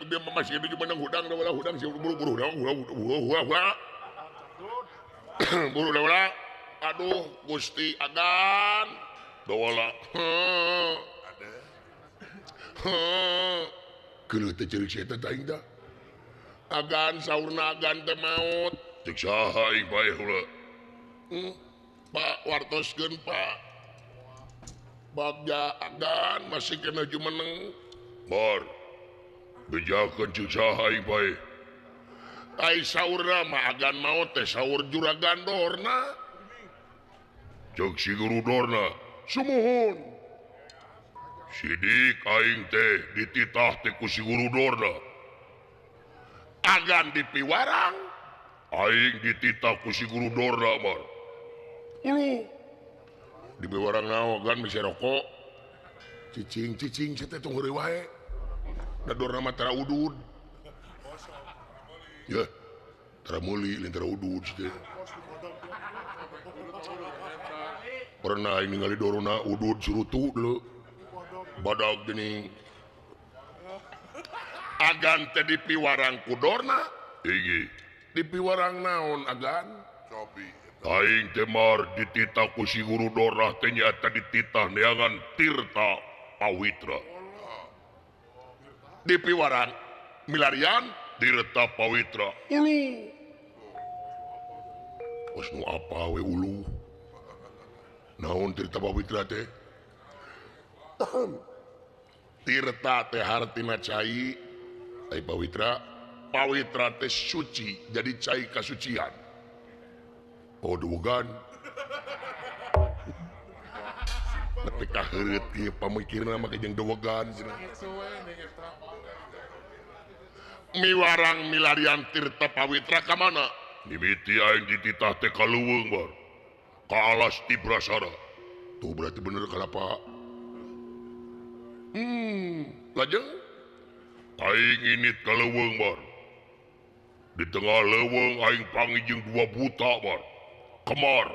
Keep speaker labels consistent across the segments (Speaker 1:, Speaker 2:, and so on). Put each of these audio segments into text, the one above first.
Speaker 1: dia masih hidup menang hudang wala hudang si buru-buru hudang hudang buru wala aduh Gusti agan dawala geuleuh teh ceurik si eta teh aing tah agan saurna agan teh maot cek saha aing bae heula Pak wartoskeun Pak Bagja agan masih kena jumeneng Bar bejakeun cek saha aing bae ai saurna mah agan maot teh saur juragan Dorna cek si guru Dorna sumuhun sidik aing teh dititah teh ku si guru Dorna agan dipiwarang aing dititah ku si guru Dorna mar ulu dipiwarang naon agan bisa rokok cicing cicing sia teh tong heureuy wae da Dorna mah tara udud ya tara meuli lain tara udud sia teh pernah aing ningali Dorna udud surutu deuleu badag geuning agan teh dipiwarang ku Dorna hiji dipiwarang naon agan
Speaker 2: cobi
Speaker 1: aing teh mar dititah ku si guru Dorna teh nyaeta dititah neangan Tirta Pawitra dipiwarang milarian Tirta Pawitra ulu geus nu apa we ulu naon Tirta Pawitra teh Tirta teh hartina cai ai Pawitra Pawitra teh suci jadi cai kasucian oh dugan nepi ka heureut ieu pamikirna mah jeung dowegan cenah miwarang milarian Tirta Pawitra ka mana mimiti aing dititah teh ka leuweung bar ka alas Tibrasara tuh berarti bener kalapa lajeng aing init ka leuweung bar di tengah leuweung aing panggih jeung dua buta bar kemar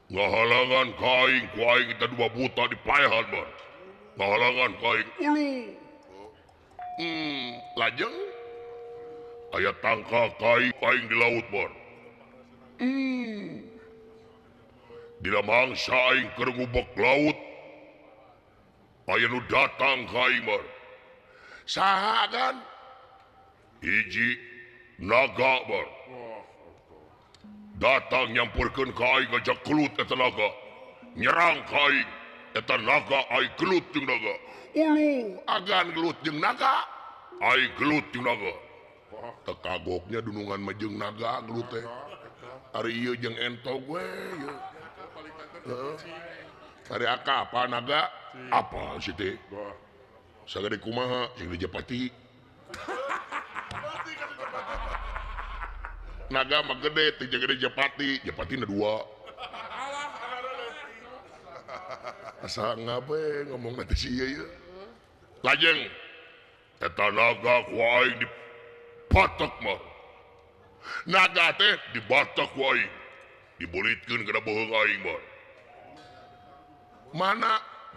Speaker 1: ngahalangan ka aing ku aing eta dua buta dipaehan bar ngahalangan ka aing ulu lajeng aya tangka kai aing di laut bar dina mangsa aing keur ngubek laut aya nu datang ka aing bar saha kan hiji naga bar datang nyampurkeun ka aing ngajak gelut eta naga nyerang ka aing eta naga aing gelut jeung naga ulu agan gelut jeung naga aing gelut jeung naga teu kagoknya dunungan mah jeung naga gelut teh ari ieu jeung entog we ieu heeh ari aka apa naga apa sih teh sagede kumaha jeung dijepati naga mah gede teh gede jepati jepatina dua asa ngabe ngomong teh si ieu ieu lajeng eta naga ku aing dipatek mah naga teh dibatek ku aing dibulitkeun kana beuheung aing mah mana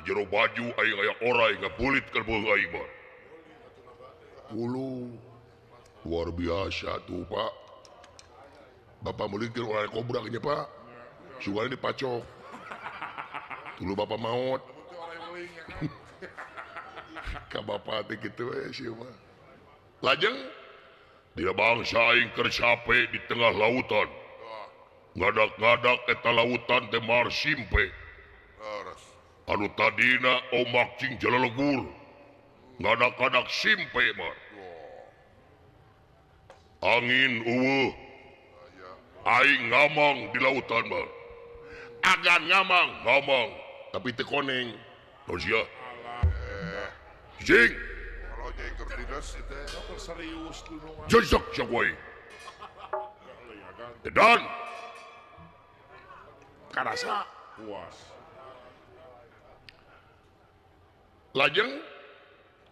Speaker 1: jero baju aing aya orai ngabulit kana beuheung aing mah ulu luar biasa tuh Pak Bapak meulikeun orai kobra nya Pak sugana dipacok dulu bapak maot ka bapak teh kitu we sia mah lajeng dina bangsa aing keur sape di tengah lautan ngadak-ngadak eta lautan teh mar simpe anu tadina omak cing jalalegur ngadak-ngadak simpe mar angin eueuh aing ngamang di lautan mar agan ngamang ngamang tapi teu koneng naon sia cing jejak sia we dan karasa
Speaker 2: puas
Speaker 1: lajeng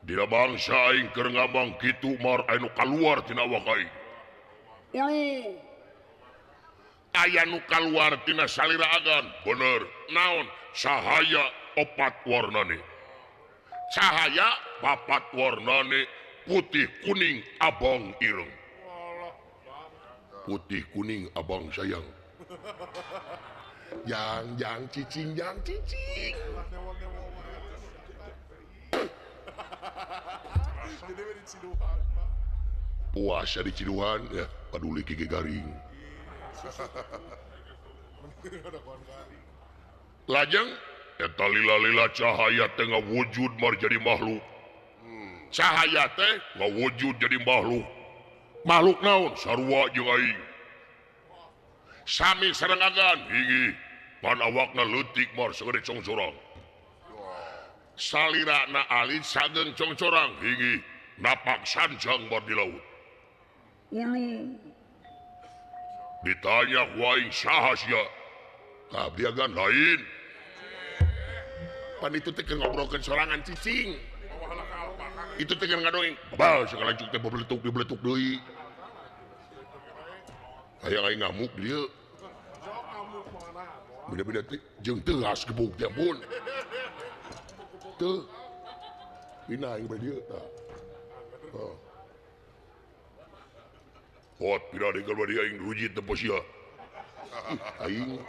Speaker 1: dina bangsa aing keur ngamang kitu mar anu kaluar tina awak aing ulu aya nu kaluar tina salira agan bener naon cahaya opat warnane cahaya papat warnane putih kuning abang ireng. Putih kuning abang sayang. Yang yang cicing yang cicing. Puasa di Ciduhan ya, paduli gigi garing. Lajeng eta lila-lila cahaya teh ngawujud mar jadi makhluk. Cahaya teh ngawujud jadi makhluk. Makhluk naon? Sarua jeung aing. Sami sareng agan hiji, pan awakna leutik mar sagede congcorang. Salirana alit sageung congcorang hiji, napak sanjang mar di laut. Ulu. Ditanya ku aing saha sia? Ka abdi agan lain. Pan itu teh keur ngobrolkeun sorangan cicing. Itu teh keur ngadongeng. Babal sagala cuk teh bebeletuk dibeletuk deui. Hayang aing ngamuk dieu. Beda-beda teh jeung teuas gebuk teh ampun. Teu. Pindah aing ba dieu tah. Oh. Hot pindah deui ka dieu aing rujit teh sia. Aing.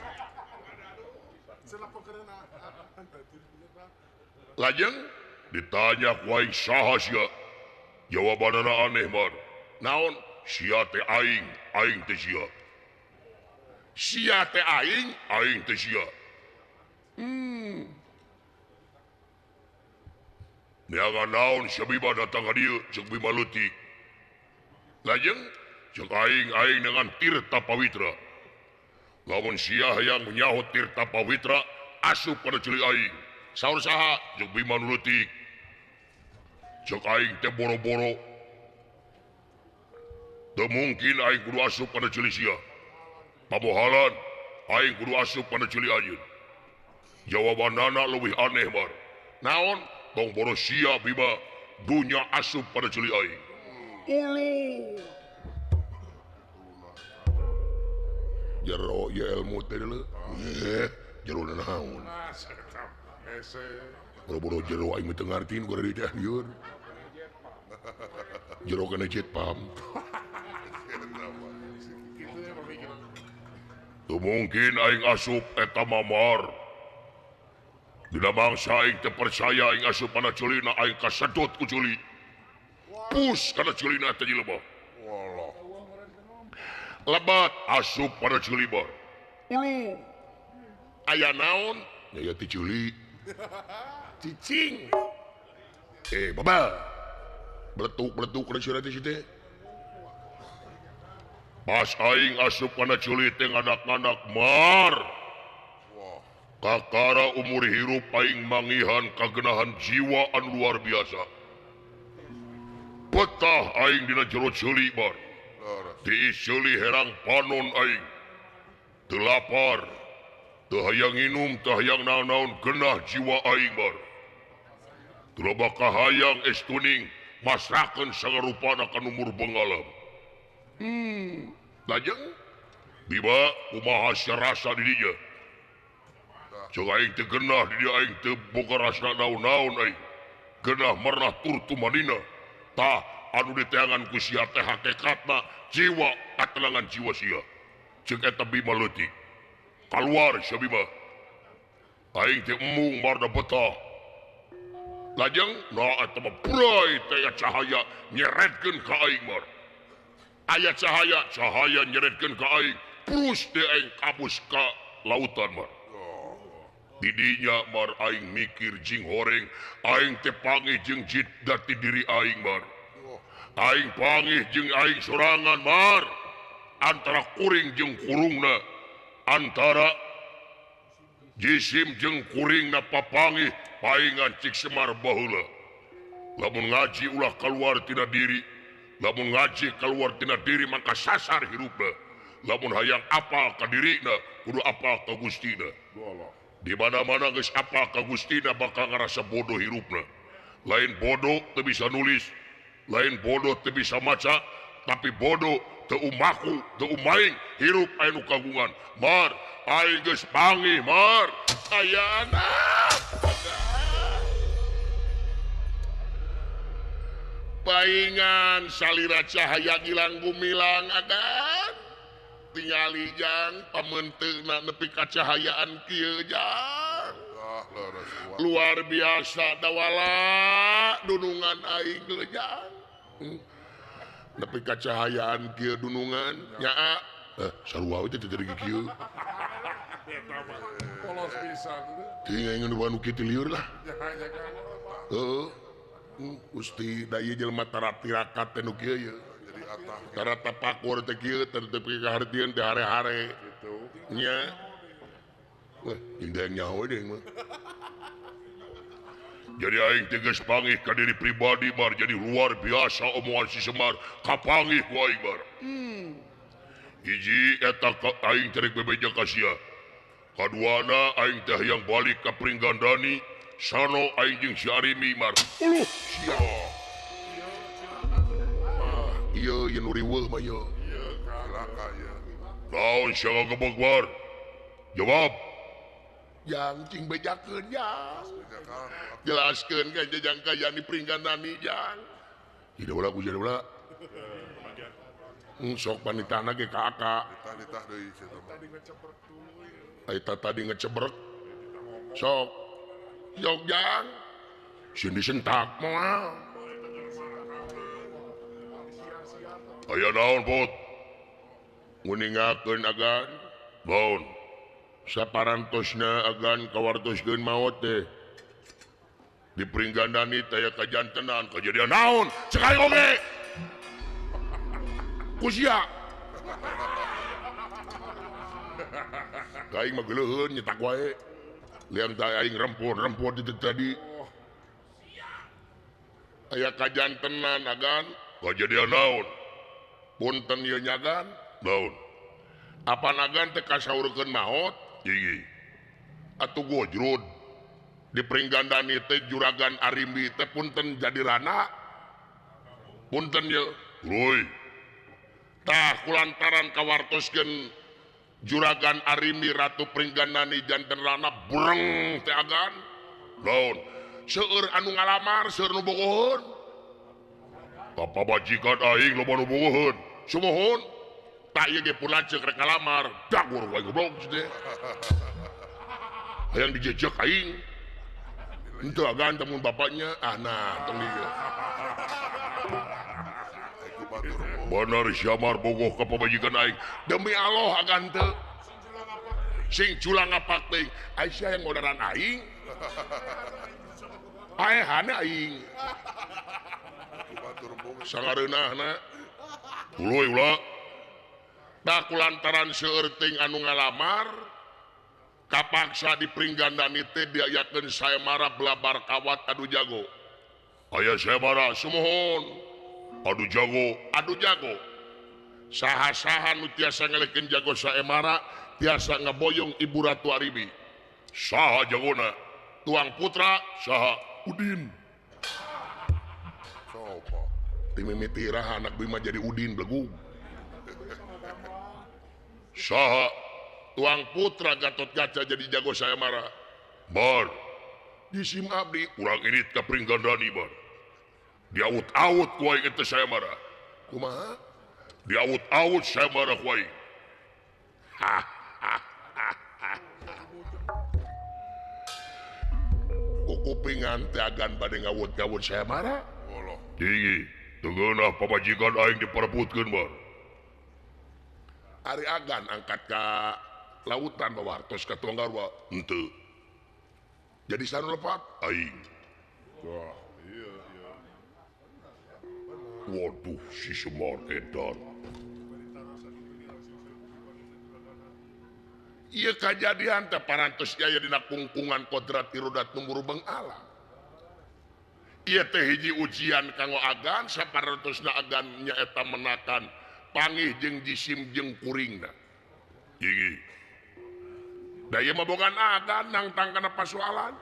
Speaker 1: Lajeng ditanya ku aing saha sia? Jawabanana aneh mar. Naon? Sia teh aing, aing teh sia. Sia teh aing, aing teh sia. Neangan naon sia Bima datang ka dieu jeung Bima leutik. Lajeng jeung aing aing dengan Tirta Pawitra. Lamun sia hayang menyahut Tirta Pawitra asup kana ceuli aing. Saur saha jeung Bima nu leutik. Jeung aing teh boro-boro. Teu mungkin aing kudu asup kana ceuli sia. Pamohalan aing kudu asup kana ceuli anjeun. Jawabanana leuwih aneh mar. Naon? Tong boro sia Bima dunya asup kana ceuli aing. Ulu. Jero ya ilmu teh leuh. Jero naon? Boro-boro jero aing teu ngartiin ku dari teh lieur. Jero kana jet pam. Teu mungkin aing asup eta mamar. Dina mangsa aing teu percaya aing asup kana ceulina aing kasedot ku ceuli. Pus kana ceulina teh jelema. Lebat asup pada ceuli bar. Ulu. Aya naon? Ya ti ceuli. Cicing. Babal. Beletuk-beletuk kana ceuli teh teh. Pas aing asup kana ceuli teh ngadak-ngadak mar. Kakara umur hirup aing mangihan kagenahan jiwa anu luar biasa. Betah aing dina jero ceuli bar. Diisuli herang panon aing. Teu lapar, teu hayang nginum, teu hayang naon-naon genah jiwa aing bar. Teu loba kahayang es tuning masrahkeun sagarupana ka nu murba ngalam. Lajeng Bima kumaha sia rasa di dinya? Ceuk aing teu genah di dieu aing teu boga rasa naon-naon aing. Genah merenah tur tumanina. Tah anu diteangan ku sia teh hakikatna jiwa katenangan jiwa sia. Ceuk eta Bima leutik. Kaluar sia Bima. Aing teh embung marda betah. Lajeng nah eta mah burai teh cahaya nyeretkeun ka aing mar. Aya cahaya, cahaya nyeretkeun ka aing. Purus teh aing kabus ka lautan mar. Didinya mar aing mikir jing horeng, aing teh pangih jeung jit dati diri aing mar. Aing pangih jeung aing sorangan mar. Antara kuring jeung kurungna, antara jisim jeung kuringna papangih paingan cik Semar baheula. Lamun ngaji ulah kaluar tina diri, lamun ngaji kaluar tina diri maka sasar hirupna. Lamun hayang apal ka dirina kudu apal ka Gustina. Di mana-mana geus apal ka Gustina bakal ngarasa bodoh hirupna. Lain bodoh teu bisa nulis, lain bodoh teu bisa maca, tapi bodoh teu umaku, teu umaing hirup aya nu kagungan. Mar, aing geus panggih mar. Ayana. Paingan salira cahaya gilang gumilang agan. Tingali jang pamenteuna nepi ka cahayaan kieu jang. Luar biasa dawala dunungan aing jang. Nepi ka cahayaan kieu dunungan nya sarua we teh teu kieu.
Speaker 2: Polos pisan.
Speaker 1: Teuing aing nu anu kieu lieur lah. Heeh. Gusti da ieu jelema tara tirakat teh nu kieu ye. Tara tapakur teh kieu teh teu kahartieun teh hare-hare
Speaker 2: kitu.
Speaker 1: Nya. Wah, jeung daeng nyaho deui mah. Jadi aing teh geus pangih ka diri pribadi bar jadi luar biasa omongan si Semar kapanggih ku aing bar. Hiji eta aing teh rek bebeja ka sia. Kaduana aing teh hayang balik ka Pringgandani sano aing jeung si Arimi mar. Uluh sia. Ah, ieu ieu nu riweuh mah ieu.
Speaker 2: Ieu kalaka ieu.
Speaker 1: Naon sia ngagebeg bar? Jawab. Jang cing bejakeun jang. Jelaskeun ka jajang kayaan di Pringgandani jang. Tidak ulah ku jadi ulah. Sok panitahna ge ka aka.
Speaker 2: Nitah deui cenah mah.
Speaker 1: Eta tadi ngecebrek. Sok. Sok jang. Sieun disentak moal. Aya naon Bot? Nguningakeun agan. Naon? Saparantosna agan kawartoskeun maot teh. Di Pringgandani teh aya kajantenan kajadian naon? Cek aing oge. Ku sia. Aing mah geuleuheun nyetak wae. Liang teh aing rempon-rempon di tadi. Aya kajantenan agan kajadian naon? Punten ieu nyagan naon? Apan agan teh kasaurkeun maot? Tinggi. Atuh gojrud. Di Pringgandani teh juragan Arimbi teh punten jadi rana. Punten ye. Tuluy. Tah kulantaran kawartoskeun juragan Arimbi Ratu Pringgandani janten rana breng teh agan. Naon? Seueur anu ngalamar, seueur nu bogoheun. Papabajikan aing loba nu bogoheun. Sumuhun. Tak ieu ge pun lanceuk rek ngalamar. Dagur wae goblok teh. Hayang dijejek aing. Henteu agan teh mun bapaknya ah nah tong dieu. Bener Syamar bogoh ka pamajikan aing. Demi Allah agan teu. Sing culang ngapak teuing. Aisyah yang ngodaran aing. Paehana aing. Sangareunahna. Tuluy ulah. Tah kulantaran seueur teuing anu ngalamar kapaksa di Pringgandani teh diayakeun Saemara belabar kawat adu jago. Aya Saemara sumuhun. Adu jago, adu jago. Saha-saha nu tiasa ngelehkeun jago Saemara tiasa ngaboyong Ibu Ratu Arimbi. Saha jagona? Tuang Putra saha? Udin.
Speaker 2: Sopo?
Speaker 1: Ti mimiti iraha anak Bima jadi Udin belegug. Saha? Tuang Putra Gatotkaca jadi jago Saemara. Bar. Disim abdi urang init ka Pringgandani bar. Diaut-aut ku aing teh Saemara. Kumaha? Diaut-aut Saemara ku aing. Ha ha ha ha. Kukupingan teh agan bade ngawut-ngawut Saemara.
Speaker 2: Walah.
Speaker 1: Tinggi, teu ngeunah pamajikan aing diperebutkeun bar. Ari agan angkat ka lautan bawa hartos ka tuang garwa. Henteu. Jadi sanu lepat aing.
Speaker 2: Wah, iya iya.
Speaker 1: Waduh si Semar edan. Ieu kajadian teh parantos aya dina kungkungan kodrat irodat numurubeng alam. Ieu teh hiji ujian kanggo agan saparantosna agan nyaeta menakan pangih jeung jisim jeung kuringna. Tinggi. Da ieu mah bogan agan nangtang kana pasualan.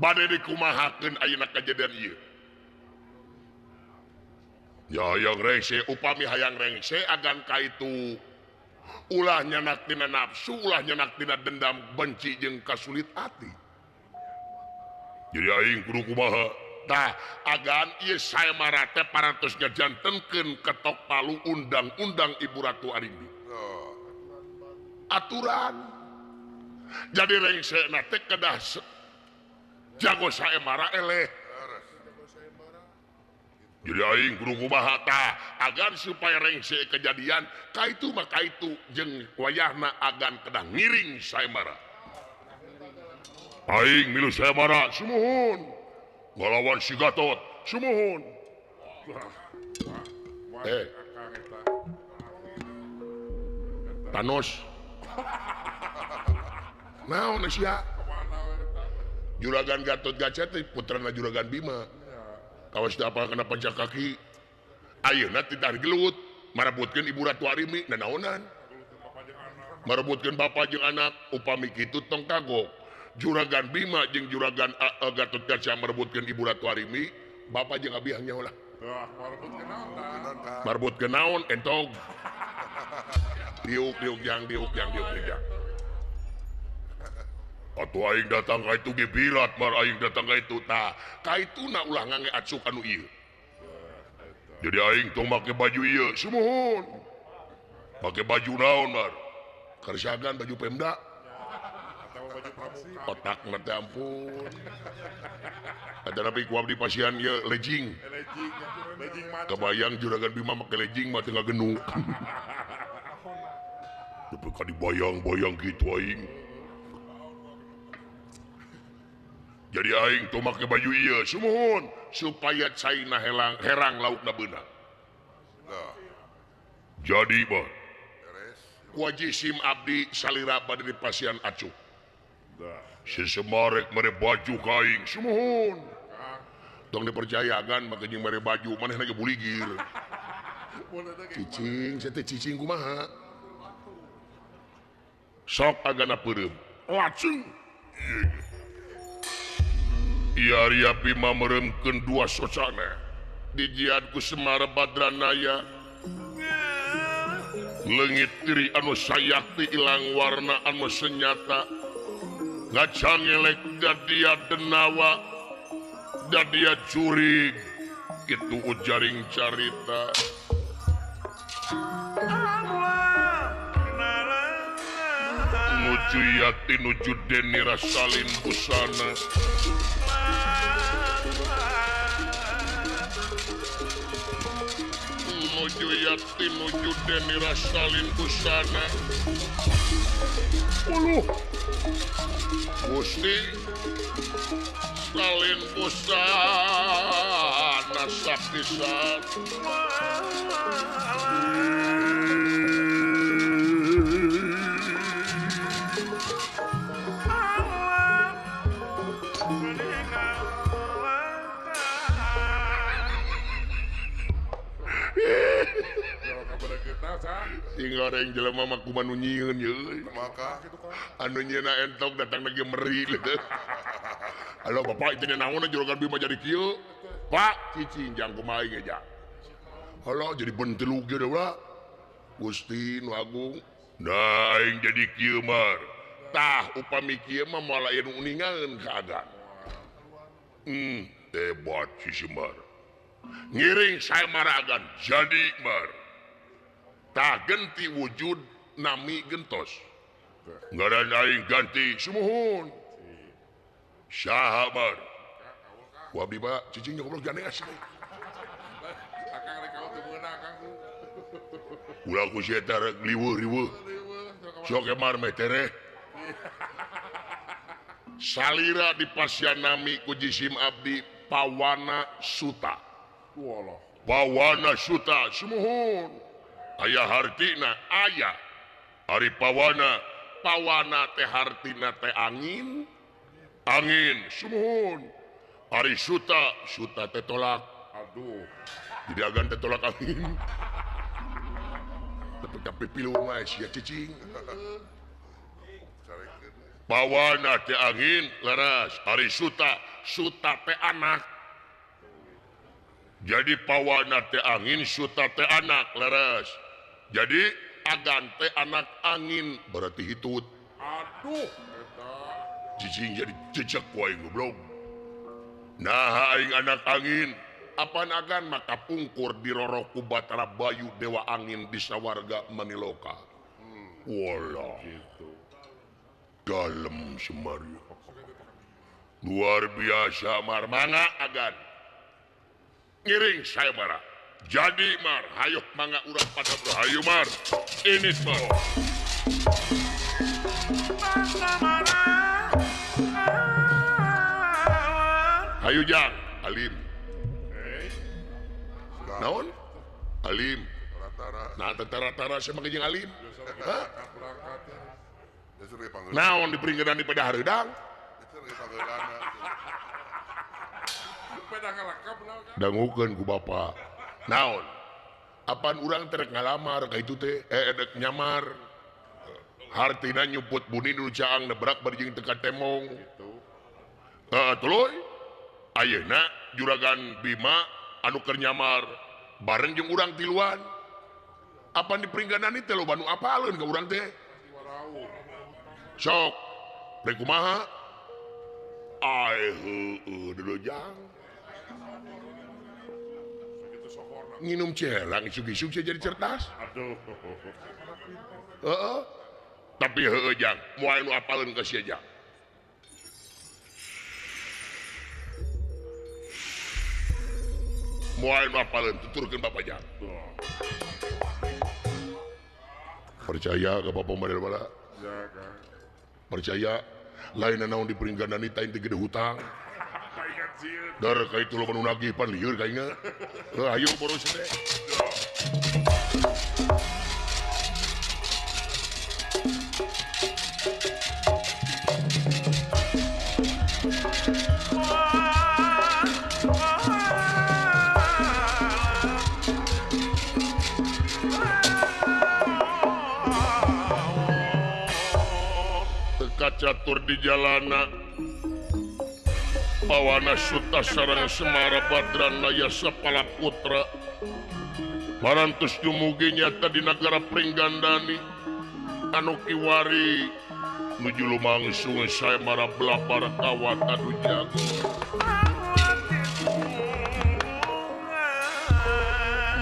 Speaker 1: Bade dikumahakeun ayeuna kajadian ieu. Ya hayang rengse upami hayang rengse agan ka itu ulah nyanak tina nafsu, ulah nyanak tina dendam benci jeung kasulit ati. Jadi aing kudu kumaha? Tah agan ieu sayembara teh parantos ngajantenkeun ketok palu undang-undang Ibu Ratu Arimbi. Aturan. Jadi rengsekna teh kedah jago sayembara eleh. Jadi aing kudu kumaha tah agan supaya rengse kejadian kaitu mah kaitu jeung wayahna agan kedah ngiring sayembara. Aing milu sayembara sumuhun. Ngalawan si Gatot sumuhun. Thanos. Naon sia? Juragan Gatot Kaca teh putrana Juragan Bima. Kawas teu apal kana pancak kaki. Ayeuna teh gelut marebutkeun Ibu Ratu Arimbi nanaonan. Marebutkeun bapa jeung anak upami kitu tong kagok. Juragan Bima jeung Juragan Gatot Kaca merebutkeun Ibu Ratu Arimbi, bapa jeung abiah nyaho lah. Marebutkeun naon entog. Diuk diuk jang diuk jang diuk jang. Atuh aing datang ka itu ge birat mar aing datang ka itu tah kaituna ulah ngangge acuk anu ieu. Jadi aing tong make baju ieu sumuhun. Make baju naon mar? Kersagan baju Pemda. Otak na teh ampun. Ada nabi ku abdi pasian ieu legging. Kebayang Juragan Bima make legging mah teu ngagenu. Nepi ka dibayang-bayang kitu aing. Jadi aing tuh make baju ieu sumuhun supaya caina helang herang laukna beunang. Jadi bah wajisim abdi salira bade di pasian acuk. Si Semarek mere baju ka aing sumuhun. Tong dipercaya kan make jeung mere baju manehna ge buligir. Cicing saya teh cicing kumaha? Sok agana peureum. Lacung. Iya Arya Bima meremkeun dua socana dijiad ku Semar Badranaya leungit diri anu sayakti ilang warna anu senyata ngacangelek dadia denawa dadia jurig kitu ujaring carita. Nuju yati nuju deni rasalin busana nuju yati nuju deni rasalin busana. Uluh Gusti salin busana sakti sat. Sing goreng jelema mah kumaha nu nyieun ye. Anu nyieuna entok datang lagi meri. Halo bapak itu naon Juragan Bima jadi kieu. Pak cicing jang kumaha aing aja. Halo jadi bentelug ge ulah. Gusti nu agung. Nah aing jadi kieu mar. Tah upami kieu mah moal aya nu uningaeun ka agan. Hebat si Semar. Ngiring sayembara agan jadi mar. Tah genti wujud nami gentos. Ngaran aing ganti sumuhun. Saha mar? Ku abdi Pak cicing goblok jane asli.
Speaker 2: Akang rek kamu teu meunang akang.
Speaker 1: Ulah ku si eta rek liweuh-riweuh. Sok emar meh tereh. Salira di pasian nami ku jisim abdi Pawana Suta.
Speaker 2: Walah.
Speaker 1: Pawana Suta sumuhun. Aya hartina aya. Ari pawana, pawana teh hartina teh angin. Angin sumuhun. Ari suta, suta teh tolak.
Speaker 2: Aduh.
Speaker 1: Jadi agan teh tolak angin. Tapi tapi pilu mah sia cicing. Pawana teh angin leres. Ari suta, suta teh anak. Jadi pawana teh angin, suta teh anak leres. Jadi agan teh anak angin berarti hitut.
Speaker 2: Aduh eta.
Speaker 1: Cicing jadi jejak ku aing goblok. Nah aing anak angin apaan agan maka pungkur dirorok ku Batara Bayu Dewa Angin di sawarga Maniloka. Walah gitu. Dalem Semar luar biasa Mar mangga agan ngiring saya bara jadi Mar hayuk mangga urang pada bro hayu Mar ini Mar hayu jang alim naon alim nah tentara-tara sama jeung alim naon diperingkeun di pada hareudang dangukeun ku bapa naon apaan urang terek ngalamar ka itu teh dek nyamar hartina nyuput buni nu caang nebrak bari jeung teka temong tuluy ayeuna juragan Bima anu keur nyamar bareng jeung urang tiluan apaan di Pringgadani teh loba nu apaleun ka urang teh sok rek kumaha ai heueuh deuleu jang nginum celang isuk-isuk saya jadi cerdas aduh heeh tapi heueuh jang moal nu apaleun ka sia jang moal nu apaleun tuturkeun bapa jang percaya ka bapa model bala percaya lain naon di Pringgadani teh teu gede hutang dar ka itu loba nu nagih pan lieur ka inga ayo boros teh teka catur di jalana Pawana Suta sareng Semara Badrana Yasa Palaputra parantos dumugi nyata di nagara Pringgandani anu kiwari nuju lumangsung Semara Blapar kawat anu jago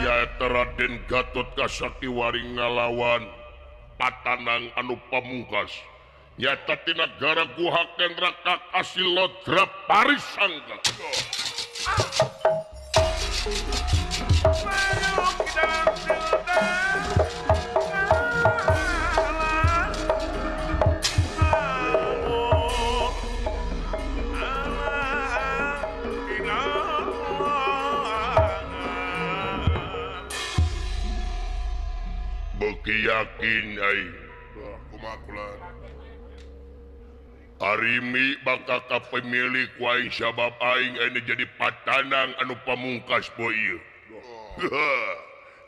Speaker 1: nyaeta Raden Gatot Kasakiwari ngalawan patanang anu pamungkas nyata ti nagara Guha Kendra Kakasil Lodra Parisangka. Beuki yakin aing
Speaker 2: kumaha kula
Speaker 1: Arimi bakal ka pemilik wae sabab aing anu jadi patanang anu pamungkas poe ieu.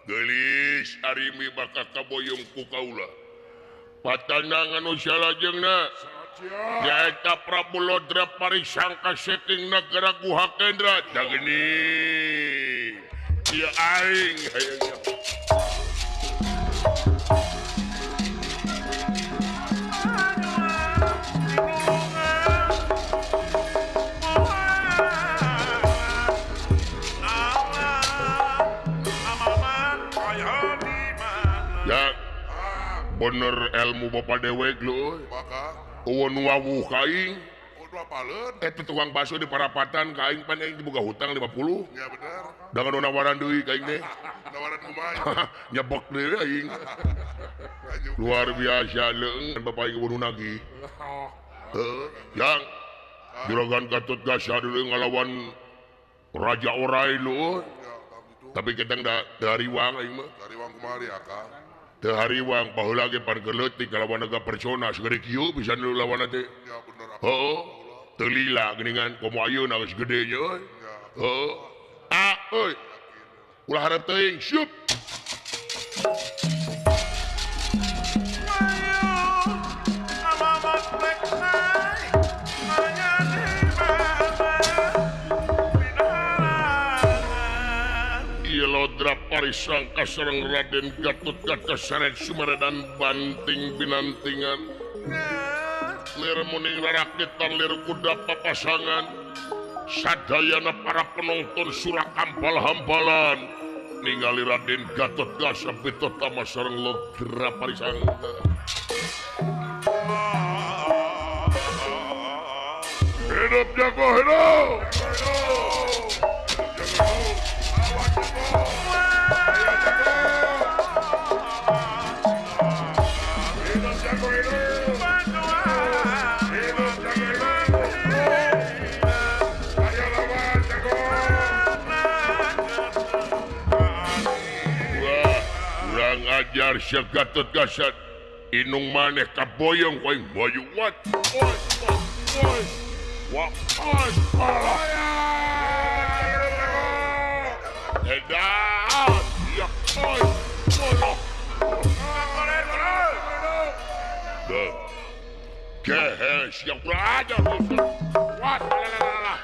Speaker 1: Geulis Arimi bakal kaboyong ku kaula. Patanang anu salajengna nyaeta Prabu Lodra Parisangka saking nagara Guha Kendra. Da geuning ieu aing hayang. Bener ilmu bapak dewek lho. Eueun nu wawuh ka aing. Eta tukang bakso di parapatan ka aing pan aing diboga hutang 50.
Speaker 2: Ya bener.
Speaker 1: Dangan nu nawaran deui ka aing teh.
Speaker 2: Nawaran kumaha?
Speaker 1: Nyebek deui aing. Luar biasa leung bapak aing kudu nagih. Heuh, Jang. Juragan Gatot Kaca deui ngalawan Raja Orai lho. Tapi kita da hariwang aing mah.
Speaker 2: Hariwang kumaha deui akang?
Speaker 1: Teu hariwang baheula ge pan leutik ngalawan naga persona segede kieu bisa nu lawan teh.
Speaker 2: Ya bener.
Speaker 1: Heuh. Teu lila geuningan komo ayeuna geus gede nya euy. Heuh. Ah euy. Ulah hareup teuing syup. Lodra Parisangka sareng Raden Gatot Kaca Saret Sumaredan Banting Binantingan lir muning rarakitan lir kuda papasangan Sadayana para penonton surak hampal-hampalan ningali Raden Gatot Kaca Betotama sareng Lodra Parisangka. Hidup jago hidup. Ajar sia Gatot Kaca inung maneh kaboyong ku aing bayu wat wa edan ya oi kehe sia kurang ajar wat la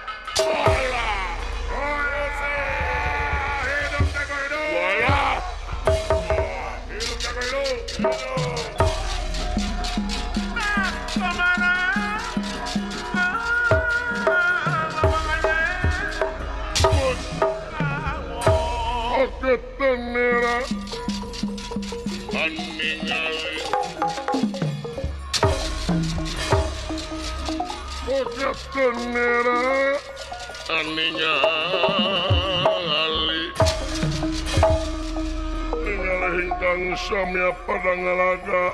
Speaker 1: Ingkang samya pada ngalaga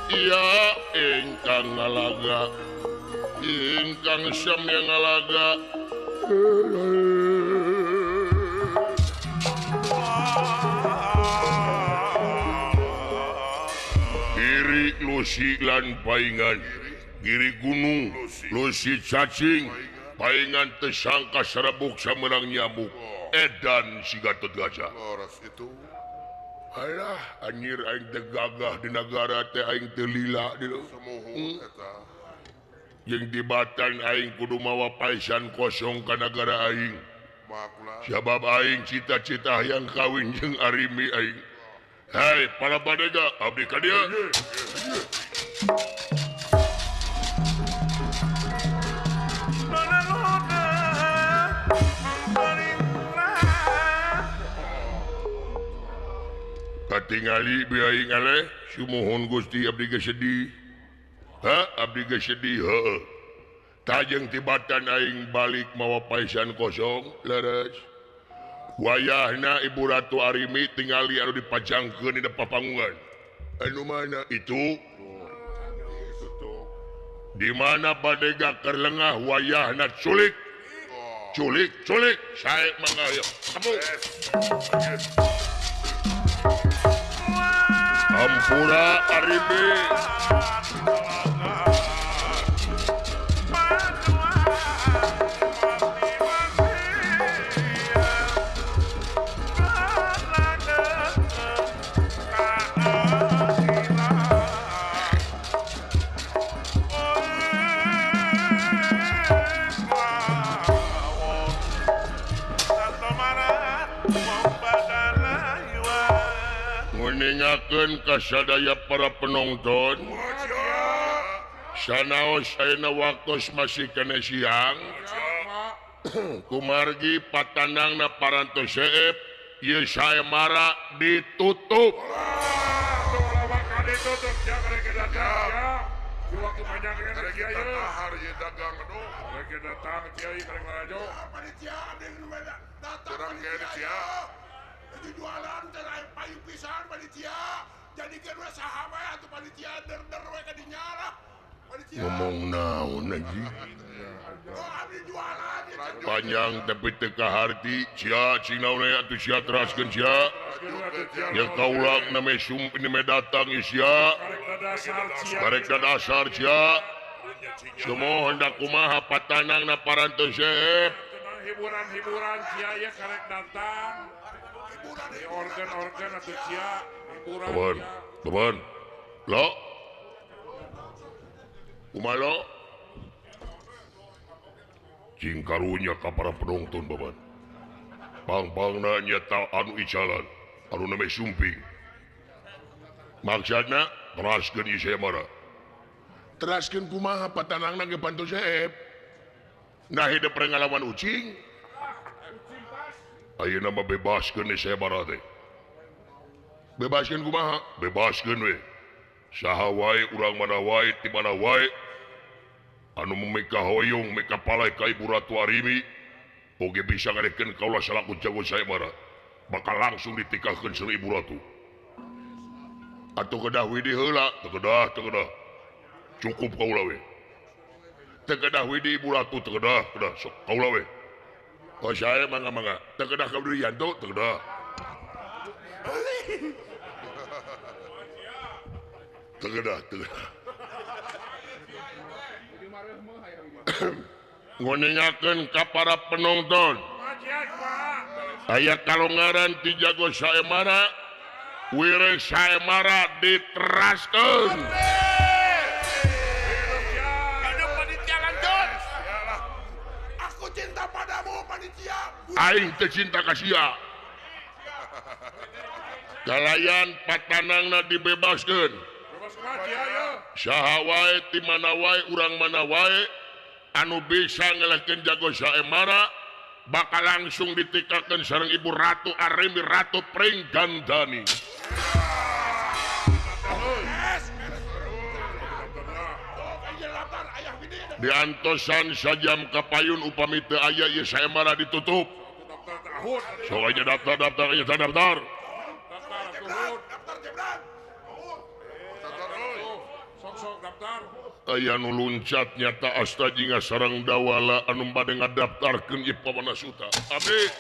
Speaker 1: iya ingkang ngalaga ingkang samya ngalaga Giri Lusi lan paingan Giri gunung Lusi cacing paingan tersangka serebuk samerang nyamuk edan si Gatot Kaca. Alah anjir aing teh gagah di nagara teh aing teu lila di jeung dibatan aing kudu mawa paisan kosong ka nagara aing. Sabab aing cita-cita hayang kawin jeung Arimi aing. Hei para badega abdi ka dieu. Katingali biaing aleh sumuhun Gusti abdi geus sedih. Ha abdi geus sedih heueuh. Tajeng tibatan aing balik mawa paisan kosong leres. Wayahna Ibu Ratu Arimi tingali anu dipajangkeun di papanggungan. Anu mana itu? Di mana badega keur lengah wayahna culik. Culik culik sae mangga ieu. Kamu. Ampura Arimi. Nguningakeun ka sadaya para penonton sanaos ayeuna waktos masih keneh siang kumargi patanangna parantos seep ieu saemara ditutup.
Speaker 2: Jualan teh payu pisan panitia jadikeun we saha we atuh panitia der-der we ka dinya lah panitia
Speaker 1: ngomong naon anjing panjang tapi teu kaharti sia cing naon aya atuh sia teraskeun sia ya kaula name sum name datang sia karek dasar sia semua hendak kumaha patanangna parantos seep
Speaker 3: hiburan-hiburan sia ieu karek datang organ-organ atau cia hiburan.
Speaker 1: Teman, lo, kumaha lo? Cing karunya ka para penonton baban. Pang-pangna nyata anu icalan, anu name sumping. Maksudna teraskeun ieu saya mara. Teraskeun kumaha patanangna ge panto seep. Nah hidup pengalaman ucing. Ayeuna mah bebaskeun sayembara teh. Bebaskeun kumaha? Bebaskeun we. Saha wae urang mana wae ti mana wae anu mika hoyong mika palai ka Ibu Ratu Arimi oge bisa ngadekeun kaula salaku jago sayembara bakal langsung ditikahkeun sareng Ibu Ratu. Atuh kedah widi heula, teu kedah, teu kedah. Cukup kaula we. Teu kedah widi Ibu Ratu teu kedah, kedah sok kaula we. Oh saya mangga mangga, teu kedah ka Yanto teu kedah. Teu kedah, teu kedah. Ngoningakeun ka para penonton. Aya kalongaran ti jago sayembara, wireh sayembara diteraskeun.
Speaker 2: Hidup panitia lanjut. Aku cinta padamu panitia.
Speaker 1: Aing teu cinta ka sia. Kalayan patanangna dibebaskeun. Saha wae ti mana wae urang mana wae anu bisa ngelehkeun jago sayembara bakal langsung ditikakeun sareng Ibu Ratu Arimi Ratu Pringgandani. Diantosan sajam kapayun upami teu aya ieu sayembara ditutup. Sok aja daftar daftar aja daftar. Aya nu luncat nyata asta jinga sareng dawala anu bade ngadaftarkeun ieu Pawana Suta. Abdi.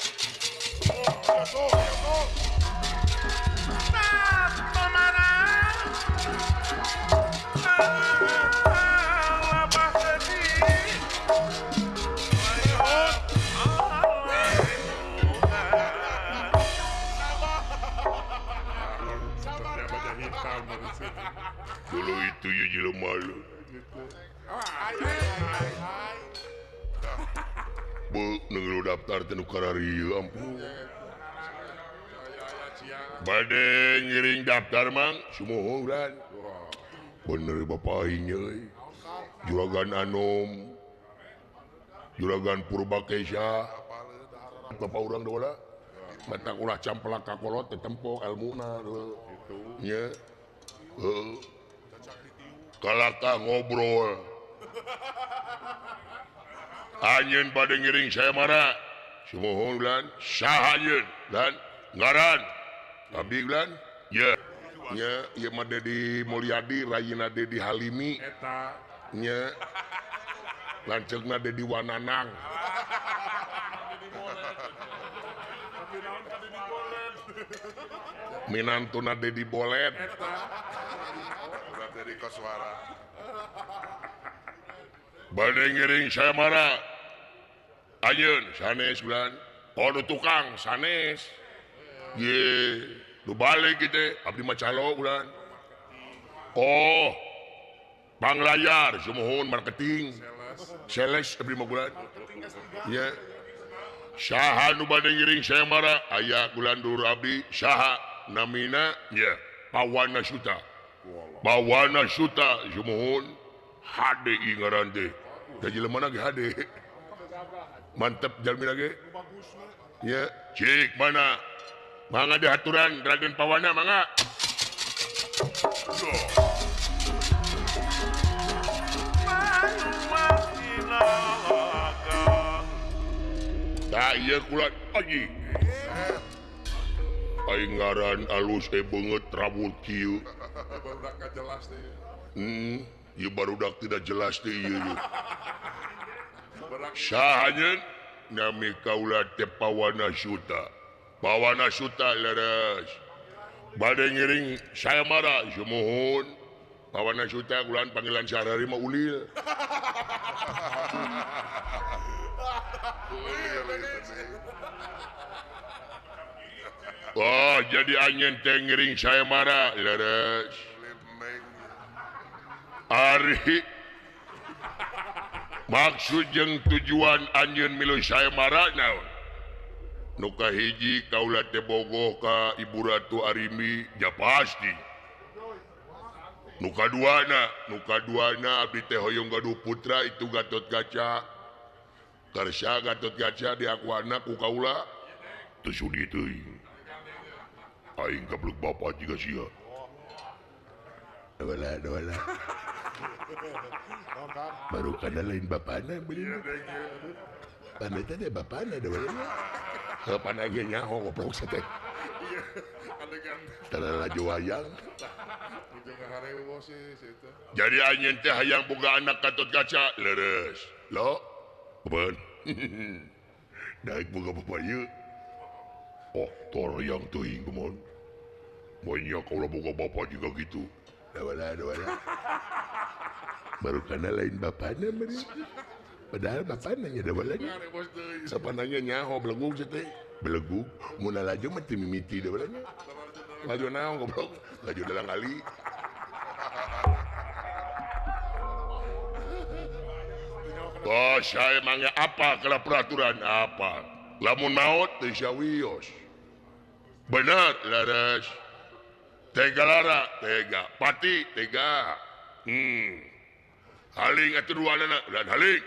Speaker 1: Dulu itu ya jelema lu. Bu, nunggu daftar teh nu kararieu ampun. Bade ngiring daftar mang, sumuhun. Bener bapak aing euy. Juragan Anom, Juragan Purbakesa. Bapak urang dola. Batak ulah camplak ka kolot teh tempo elmuna nya. Heeh. Kalaka ngobrol. Anjeun bade ngiring sayembara. Sumuhun lan saha anjeun lan ngaran. Abdi lan ye. Nya ieu mah Dedi Mulyadi rayina Dedi Halimi.
Speaker 3: Eta.
Speaker 1: Nya. Lanceukna Dedi Wananang. Minantuna Dedi Bolet.
Speaker 3: Eta.
Speaker 2: Dari Koswara.
Speaker 1: Bade ngiring sayembara. Anjeun sanes bulan. Oh nu tukang sanes. Ye, nu balik kitu abdi mah calo bulan. Oh. Panglayar sumuhun marketing. Sales abdi mah bulan. Ye. Saha nu bade ngiring sayembara? Aya bulan dulur abdi saha namina nya Pawana Suta. Pawana Suta sumuhun hade ngaran teh. Da jelema ge hade. Mantep jalmina ge. Nya, cik mana? Mangga dihaturan Raden Pawana mangga. Tah ieu kula anjing. Aing ngaran alus beungeut rambut kieu.
Speaker 3: Barudak jelas teh.
Speaker 1: Ieu barudak tidak jelas teh ieu. Saha anjeun? Nami kaula teh Pawana Suta. Pawana Suta leres. Bade ngiring sayembara sumuhun. Pawana Suta kulan panggilan sehari-hari mah ulil. Oh, jadi anjeun teh ngiring sayembara leres. Ari maksud jeung tujuan anjeun milu sayembara naon? Nu kahiji kaula teh bogoh ka Ibu Ratu Arimi ja pasti. Nu kaduana abdi teh hoyong gaduh putra itu Gatotkaca. Karsa Gatot Kaca diakuana ku kaula teu sudi teuing. Aing gablek bapa jiga sia. Dawala dawala. Baru kana lain bapana bener. Paneta teh bapana dawala. Heuh pana ge nyaho goblok teh. Tara laju wayang. Jadi anjeun teh hayang boga anak Gatot Kaca leres. Lo ben. Daek boga bapa ieu. Oh, tara yang teuing kumaha. Monya kaula boga bapa juga gitu. Dawala dawala. Baru kana lain bapana meureun. Padahal bapana nya dawalanya. Sapananya nyaho belegug teh. Belegug mun laju mah teu mimiti dawalanya. Laju naon goblok? Laju dalang kali. Oh, saya emangnya apa kalau peraturan apa? Lamun maot teu sawios. Bener leres. Tega lara, tega. Pati, tega. Haling atuh duanana, dan haling.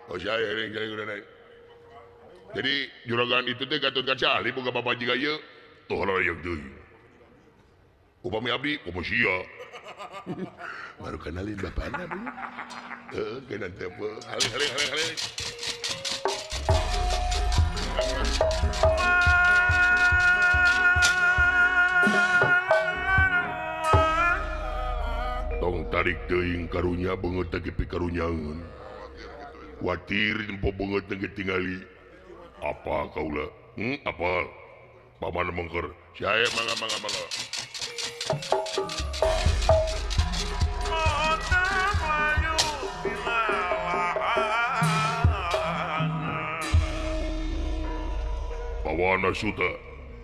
Speaker 1: Oh, saya haling haling haling. Jadi juragan itu teh Gatot Kaca ahli boga bapa jiga ieu. Tuh yang deui. Upami abdi komo sia. Baru kenalin bapana bener. Heeh, kenan teh haling haling haling haling. Tong tarik teuing karunya beungeut teh pikarunyangeun. Kuatir nempo beungeut teh tingali. Apa kaula? Apa? Paman mengker. Saya mangga mangga mangga. Pawana Suta,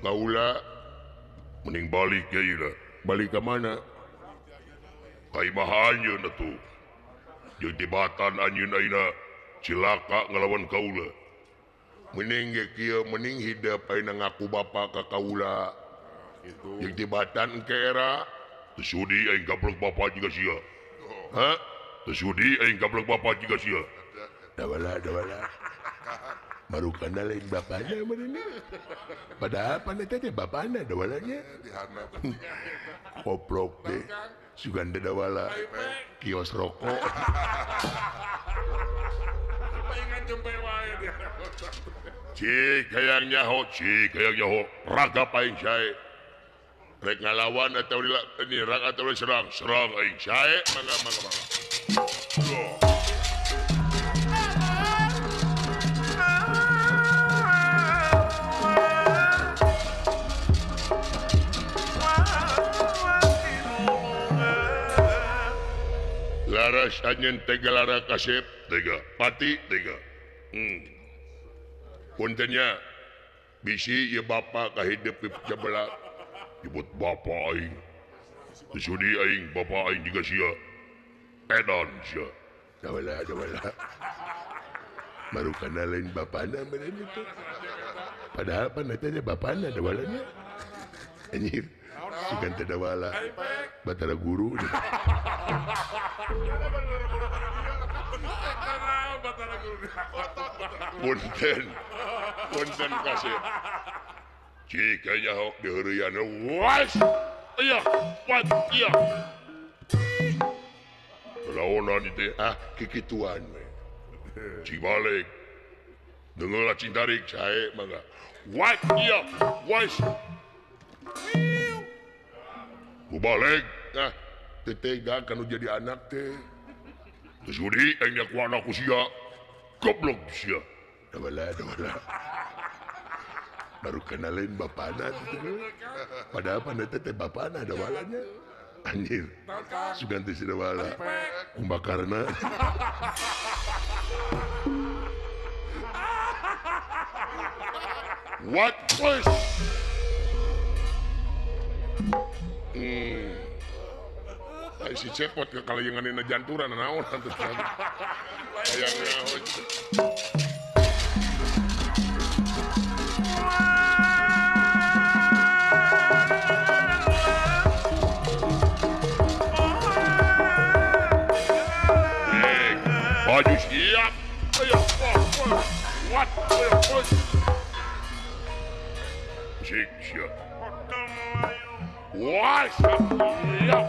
Speaker 1: kaula mending balik ya ieu. Balik ka mana? Ka imah anjeun atuh. Jeung tibatan anjeun ayeuna cilaka ngalawan kaula. Mending ge kieu mending hidep ayeuna ngaku bapa ka kaula. Gitu. Jeung tibatan engke era teu sudi aing gablek bapa jiga sia. Hah? Teu sudi aing gablek bapa jiga sia. Dawala dawala. Baru kana lain bapana meureun. Padahal paneta teh bapana dawalanya. Koplok teh. Suganda dawala. Kios rokok. Cik hayang nyaho, cik hayang nyaho, raga aing sae. Rek ngalawan atau nyerang atau serang, serang aing sae, mangga mangga mangga. Laras anjeun tega lara kasep tega pati tega. Puntennya bisi ieu bapa ka hidup di jabala nyebut bapa aing. Teu sudi aing bapa aing jiga sia. Edan sia. Dawala dawala. Baru kana lain bapana meureun itu. Padahal paneta nya bapana dawalanya. Anjir. Sugan teh dawala. Batara guru. Punten. Punten kasih. Jika nyaho diheureuyan was. Iya, wat iya. Laonan itu ah kikituan we. Cibalik. Dengeula cing tarik sae mangga. Wat iya, was. Ku balik ah teu tega kanu jadi anak teh. Teu sudi aing ku anak ku sia. Goblok sia. Dawala dawala. Baru kenalin bapana gitu. Padahal paneta teh bapana dawalanya. Anjir. Suganti si dawala. Kumbakarna. What was? Ay, si cepot ke kalayangan janturan naon atuh. Hayang naon. Maju siap. Ayo. What? Cik sia. Wah, siap.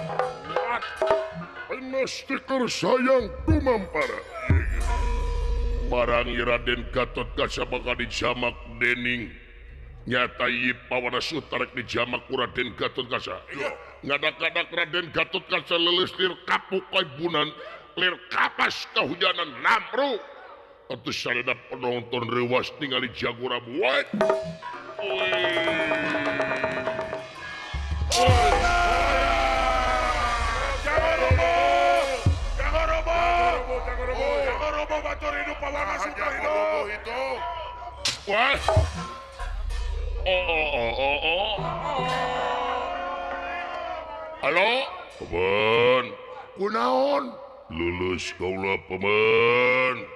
Speaker 1: Stiker sayang kumampara. Barang Raden Gatot Kaca bakal dijamak dening nyata ieu Pawana Suta rek dijamak ku Raden Gatot Kaca. Ngadak-ngadak Raden Gatot Kaca leuleus lir kapuk kaibunan lir kapas kahujanan namru. Atuh sareda penonton reuwas ningali jagora buat. Wah. Oh oh oh oh oh. Halo, paman. Kunaon? Lulus kaula paman.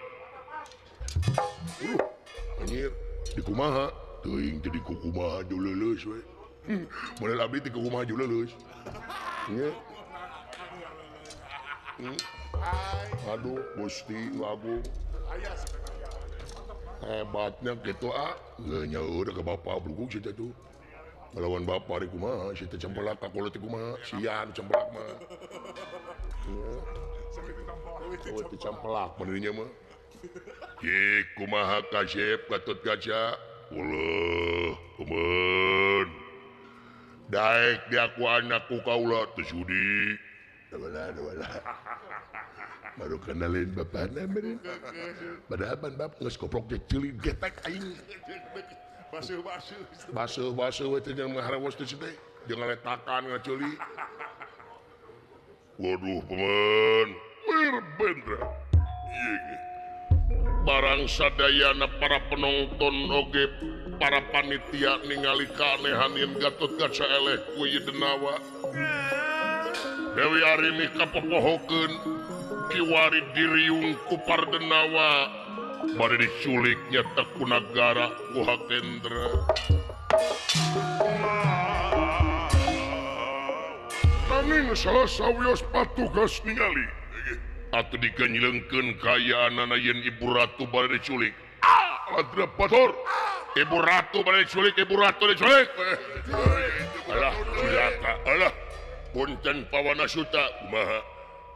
Speaker 1: Anjir, di kumaha? Teuing teh di kumaha jo leuleus we. Model abdi teh kumaha jo leuleus. Nya. Aduh, Gusti Agung. Hebatnya gitu ah, nyaur ke bapak beruguk sih tuh. Melawan bapak di kumaha, sih teh cempelak kakolot di kumaha, sian cempelak mah. Oh, teh cempelak menurutnya mah. Ki kumaha kasep Gatot Kaca, uleuh kumen. Daek diaku anakku kaula teu sudi. Wala. Baru kenalin bapakna meureun. Padahal ban bap geus koprok ge ceuli getek aing. Basuh-basuh. Basuh-basuh we teh jeung ngaharewos teh teh. Jeung ngaletakan ngaceuli. Waduh paman, Wirbendra. Ieu ge. Barang sadayana para penonton oge para panitia ningali kaanehan yen Gatot Kaca eleh ku ieu denawa. Dewi Arini kapopohokeun kiwari diriung ku Pardenawa bari diculik nyata ku nagara ku Hakendra. Nanging salah sawios patugas ningali atuh diganjlengkeun kaayaanana yen Ibu Ratu bari diculik. Ah, ladra batur. Ibu Ratu bari diculik, Ibu Ratu diculik. Alah, cilaka, alah. Punten Pawana Suta kumaha?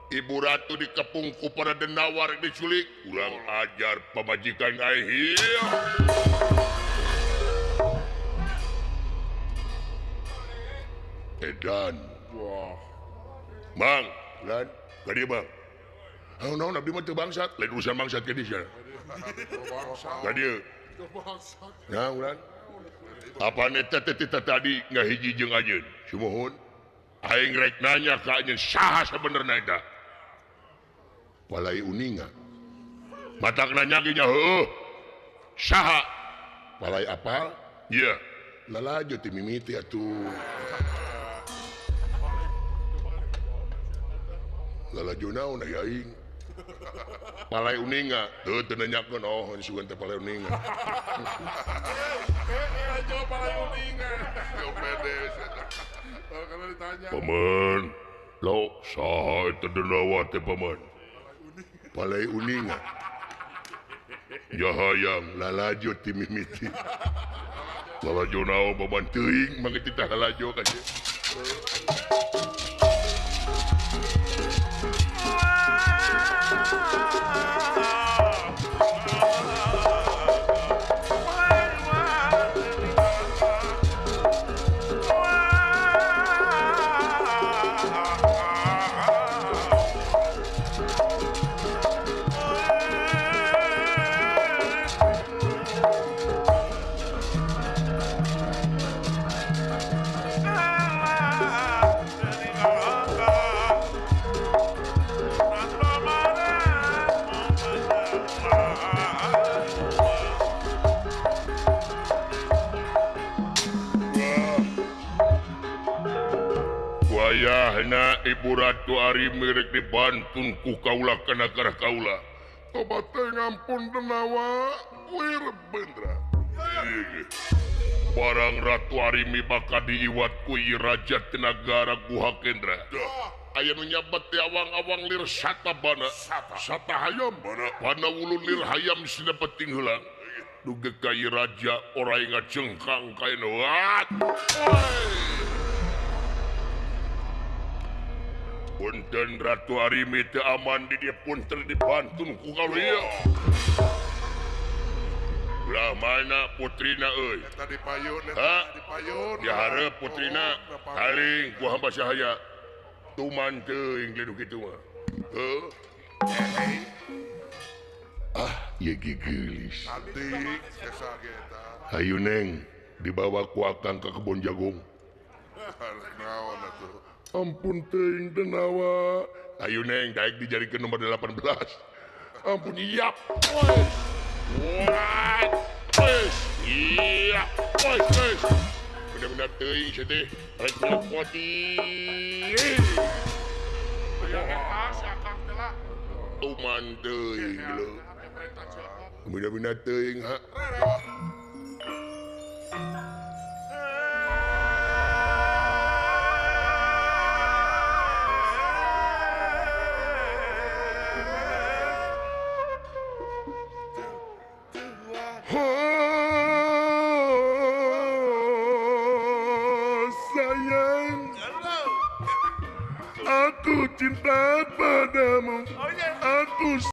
Speaker 1: Ibu Ratu dikepung ku para denawar diculik. Kurang ajar pamajikan aing. Edan. Wah. Mang, lan, ka dieu Bang. Hau naon abdi mah teu bangsat, lain urusan bangsat ka dieu sia. Ka dieu. Nah, ulan. Apaan eta teh tadi ngahiji jeung anjeun? Sumuhun. Aing rek nanya ka anjeun saha sabenerna eta? Walai uninga. Matak nanya ge nya heueuh. Saha? Walai apal? Ieu. Lalajo ti mimiti atuh. Lalajo naon aya aing? Palai uninga. Teu teu nanyakeun oh sugan teh palai uninga.
Speaker 3: Palai uninga.
Speaker 1: Paman, lo saha eta denawa teh paman? Palai uninga. Jahayang lalajo ti mimiti. Lalajo naon paman teuing mangke titah lalajo ka dieu. Wayahna Ibu Ratu Arimi rek dibantun ku kaula ka nagara kaula. Tobat teh ngampun denawa Wirbendra. Barang Ratu Arimi bakal diiwat ku ieu raja ti nagara Guha Kendra. Aya nu nyabat ti awang-awang lir sata bana. Sata hayam bana. Bana wulu lir hayam sina penting heula. Duga ka ieu raja orai ngacengkang ka ieu. Punten Ratu Arimi teu aman di dieu punten dipantun ku kaluya. Belah mana putrina euy?
Speaker 3: Eta di payun, eta di payun.
Speaker 1: Dihareup putrina kaling ku hamba sahaya. Tuman teuing geus kitu mah. Heuh. Ah, ieu gigeulis.
Speaker 3: Cantik desa ge eta.
Speaker 1: Hayu Neng, dibawa ku akang ka kebon jagung.
Speaker 3: Naon atuh?
Speaker 1: Ampun teuing teu nawa. Ayo Neng, daek dijadikeun nomor 18. Ampun iap. Iya. Bener-bener teuing sia teh. Rek melopoti.
Speaker 3: Aya eta si akang teh lah.
Speaker 1: Tuman teuing lho. Bener-bener teuing ha. Aku cinta padamu, aku